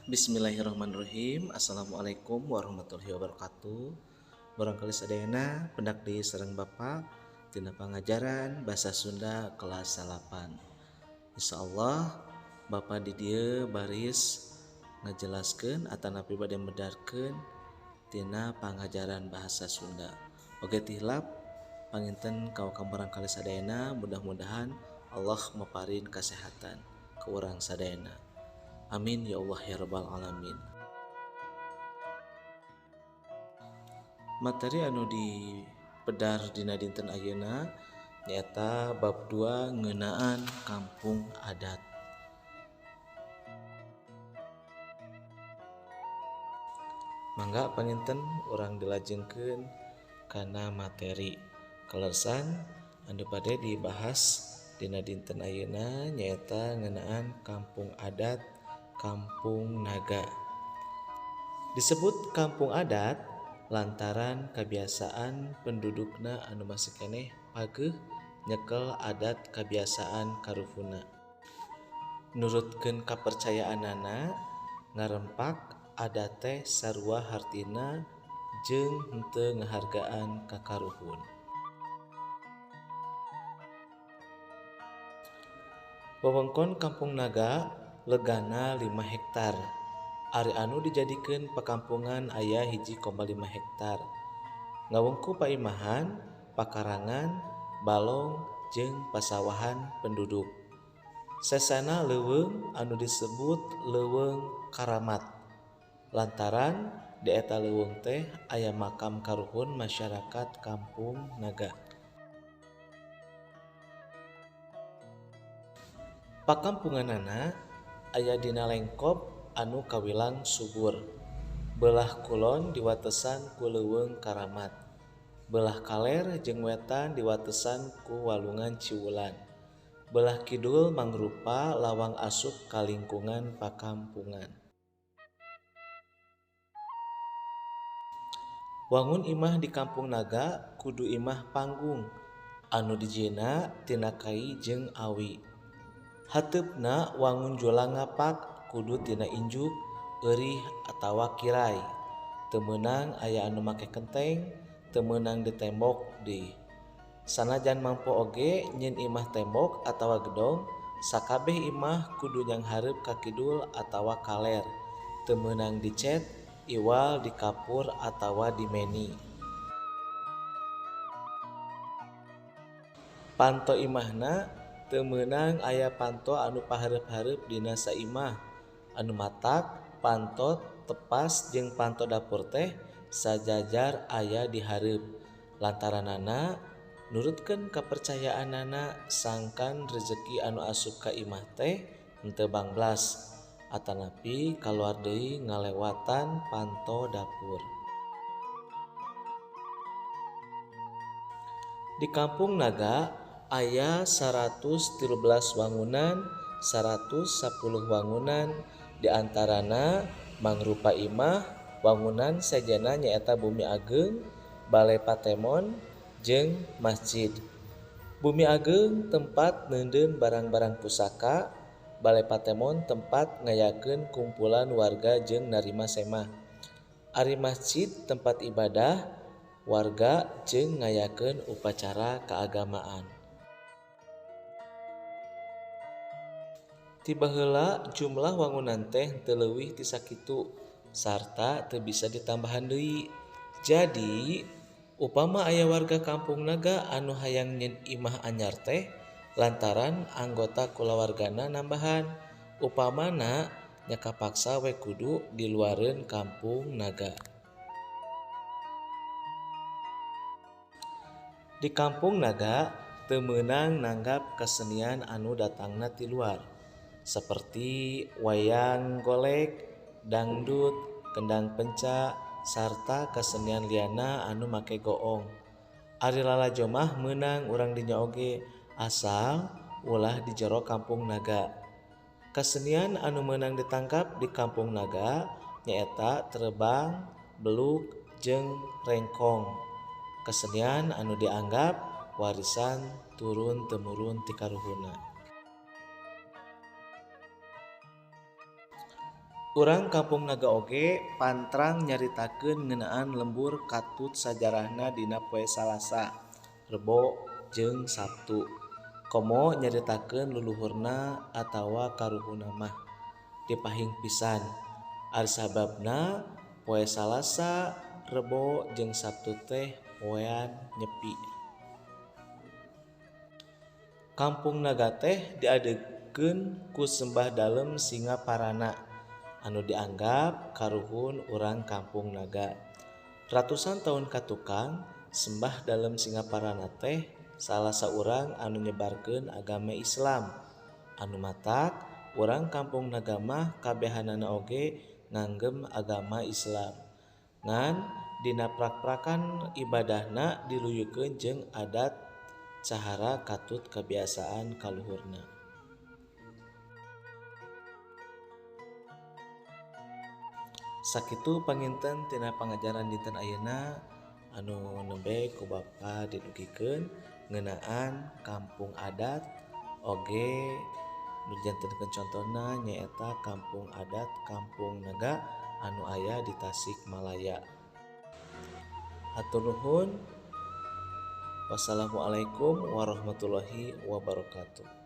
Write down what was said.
Bismillahirrahmanirrahim. Assalamualaikum warahmatullahi wabarakatuh. Murangkalih sadayana, pendak deui sareng Bapak tina pangajaran bahasa Sunda kelas 9. Insyaallah Bapak di dieu baris ngajelaskeun atanapi bade medarkeun tina pangajaran bahasa Sunda. Oge ti hilap panginten ka murangkalih sadayana, mudah-mudahan Allah maparin kasehatan ka urang sadayana. Amin ya Allah ya rabbal alamin. Materi anu dipedar dina dinten ayeuna nyaeta bab 2 ngeunaan kampung adat. Mangga panginten urang dilajengkeun kana materi. Kaleresan anu bade dibahas dina dinten ayeuna nyaeta ngeunaan kampung adat Kampung Naga. Disebut kampung adat lantaran kebiasaan pendudukna anu masih keneh pageuh nyekel adat kebiasaan karuhunna. Nurutkeun kapercayaanana ngarempak adat teh sarua hartina jeung henteu ngahargaan ka karuhun. Wewengkon Kampung Naga legana 5 hektar. Ari anu dijadikeun pakampungan aya 1,5 hektar. Ngawengku paimahan, pakarangan, balong jeung pasawahan penduduk. Sesana leuweung anu disebut leuweung karamat. Lantaran di eta leuweung teh aya makam karuhun masyarakat Kampung Naga. Pakampunganana aya dina lengkop anu kawilang subur. Belah kulon diwatesan ku leuweung karamat. Belah kaler jeung wetan diwatesan ku walungan Ciwulan. Belah kidul mangrupa lawang asup ka lingkungan pakampungan. Wangun imah di Kampung Naga kudu imah panggung anu dijieunna tina kai jeung awi. Hateupna wangun julang ngapak kudu tina injuk, eurih atawa kirai. Teu meunang aya anu make kenteng, teu meunang ditembok deui. Sanajan mampu oge nyieun imah tembok atawa gedong, sakabeh imah kudu nyanghareup ka kidul atawa kaler. Teu meunang dicet, iwal dikapur atawa dimeni. Panto imahna teu meunang aya panto anu pahareup-hareup dina saimah. Anu matak panto tepas jeung panto dapur teh sajajar aya di hareup. Lantaranana nurutkeun kapercayaanana sangkan rezeki anu asup ka imah teh henteu bangblas atanapi kaluar deui ngalewatan panto dapur. Di Kampung Naga aya 113 wangunan, 110 wangunan diantarana mangrupa imah, wangunan sejenna nyaeta Bumi Ageng, Balai Patemon, jeung masjid. Bumi Ageng tempat neundeun barang-barang pusaka, Balai Patemon tempat ngayakeun kumpulan warga jeung narima semah. Ari masjid tempat ibadah warga jeung ngayakeun upacara keagamaan. Ti baheula jumlah wangunan teh teu leuwih ti sakitu sarta teu bisa ditambahan deui. Jadi upama aya warga Kampung Naga anu hayang nyieun imah anyar teh lantaran anggota kulawargana nambahan, upamana nya kapaksa we kudu diluareun Kampung Naga. Di Kampung Naga teu meunang nanggap kesenian anu datangna ti luar seperti wayang golek, dangdut, kendang penca, sarta kesenian liana anu make goong. Ari lalajo mah meunang urang dinya oge asal ulah di jero Kampung Naga. Kesenian anu meunang ditangkap di Kampung Naga nyaeta terebang, beluk, jeung rengkong. Kesenian anu dianggap warisan turun temurun ti karuhunna. Urang Kampung Naga oge pantrang nyaritakeun ngeunaan lembur katut sajarahna dina poe Salasa, Rebo jeung Saptu. Komo nyaritakeun luluhurna atawa karuhunna mah dipahing pisan. Ari sababna poe Salasa, Rebo jeung Saptu teh poean Nyepi. Kampung Naga teh diadegkeun ku Sembah Dalem Singaparana anu dianggap karuhun urang Kampung Naga. Ratusan taun ka tukang, Sembah Dalem Singaparana teh salah saurang anu nyebarkeun agama Islam. Anu matak urang Kampung Naga mah kabehanana oge nganggem agama Islam. Ngan dina prak-prakan ibadahna diluyukeun jeung adat cahara katut kabiasaan kaluhurna. Sakitu panginten tina pangajaran dinten ayeuna anu nembe ku Bapa didugikeun ngeunaan kampung adat oge nu dijantenkeun contona nyaeta Kampung Adat Kampung Naga anu aya di Tasikmalaya. Hatur nuhun. Wassalamualaikum warahmatullahi wabarakatuh.